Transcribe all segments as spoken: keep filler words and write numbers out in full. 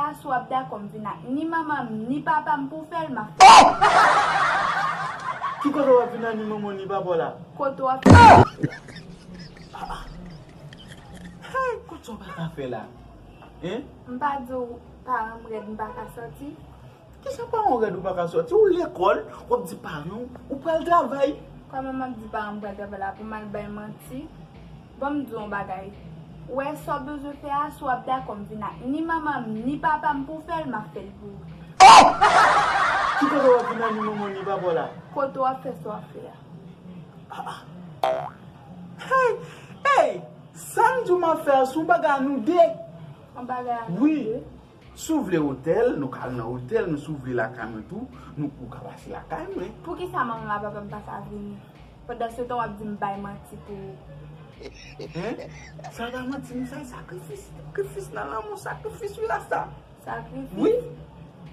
Si w ap dakò m vin ak ni manman m, ni papa m pou w fè l, m ap fè l. Oh! Ki kote w ap vin ak ni manman w, ni papa w la? Kote w ap fè l, m ap fè l. Hey, kote w pa ka fè la? Hein? M pa di w paran m rèd, m pa ka sòti? Kijan paran w rèd ou pa ka sòti? Ou lekòl, w ap di paran w, ou pral travay. Kòman m ap di paran m pral travay la pou m al bay manti? Ban m di w yon bagay. Ou wè sa w bezwen fè a, si w ap dakò m vin ak ni manman m, ni papa m pou w fè l, m ap fè l pou ou. Oh! Ki kote w ap vin ak ni manman w, ni papa w la? Kote w ap fè sa w ap fè a. Ah, ah. Hey! Hey! Sa m di w m ap fè a, se yon bagay a nou de. Yon bagay a nou de? Wi. Si w vle otèl, nou ka al nan otèl, nou si w vle lakay mwen tou, nou, ou ka pase lakay mwen. Poukisa manman m ak papa m pa ka vini? Pandan se tan w ap di m bay manti pou ou. Hein? Sa pa manti, non, sa e sakrifis. Sakrifis nan lanmou, sakrifis wi rasta. Sakrifis? Wi.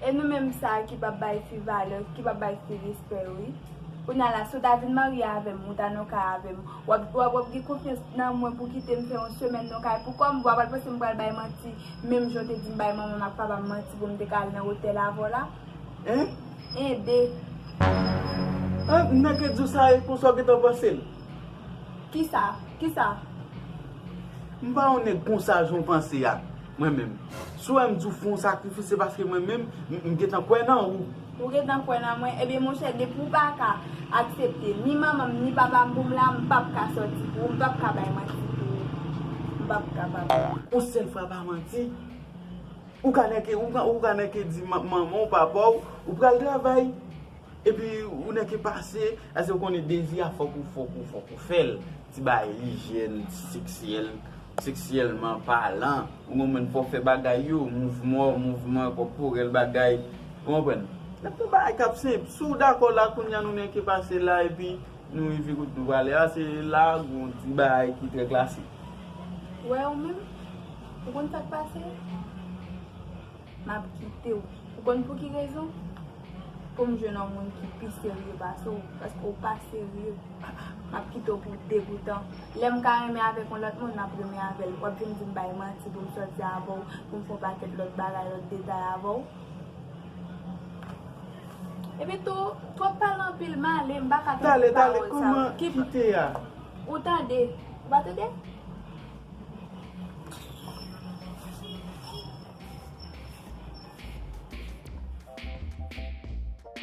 E nou menm sa ki p ap bay fi valè, ki p ap bay fi respè wi. Kounye a la, si w ta vin marye avè m, ou ta nan kay avè m, w ap, w ap, w ap gen konfyans nan mwen pou kite m fè yon semèn nan kay pou kò m, w ap al panse m pral bay manti, menm jan w te di m bay manman m ak papa m manti pou m te ka al nan otèl avè w la? Hein? Ede. Ah, m nan ke di w sa e konsa w gentan panse l? Kisa? Kisa? M pa yon nèg konsa jan w panse a, mwen menm. Si w wè m di w fè yon sakrifis, se paske mwen menm, m, m gentan kwè nan ou. Ou gentan kwè nan mwen? Ebyen, monchè, depi w pa ka aksepte ni manman m, ni papa m pou m la, m p ap ka sòti pou ou, m p ap ka bay manti pou ou. M p ap kapab. Yon sèl fwa pa manti. Ou ka nèke, ou ka, ou ka nèke di ma-, manman w, papa w, ou pral travay. Epi ou nèke pase, paske ou konnen dezi a fòk ou, fòk ou, fòk ou fè l. Ti bagay lijyèn, ti seksyèl, seksyèlman palan. Ou konprann, fò w fè bagay yo, mouvman, mouvman kòporèl bagay. Ou konprann? Nèk yon bagay k ap senp. Si w dakò la, kounye a nou nèke pase la, epi nou rive kote nou prale a, se la, gon ti bagay ki trè klasik. Wè ou menm, ou konn sa k pase? M ap kite w. Ou konn pou ki rezon? Pou m jwenn yon moun ki pi serye pase w, paske w pa serye. M ap kite w pou degoutan. Lè m ka renmen avèk yon lòt moun, m ap renmen avè l. W ap vin di m bay manti pou m sòti avè w, pou m fè yon pakèt lòt bagay, lòt detay avè w. Epi tou, twòp pale anpil, m ale, m pa ka tande pawòl sa yo. Talè, talè, kòman kite a? Ou tande? Ou pa tande?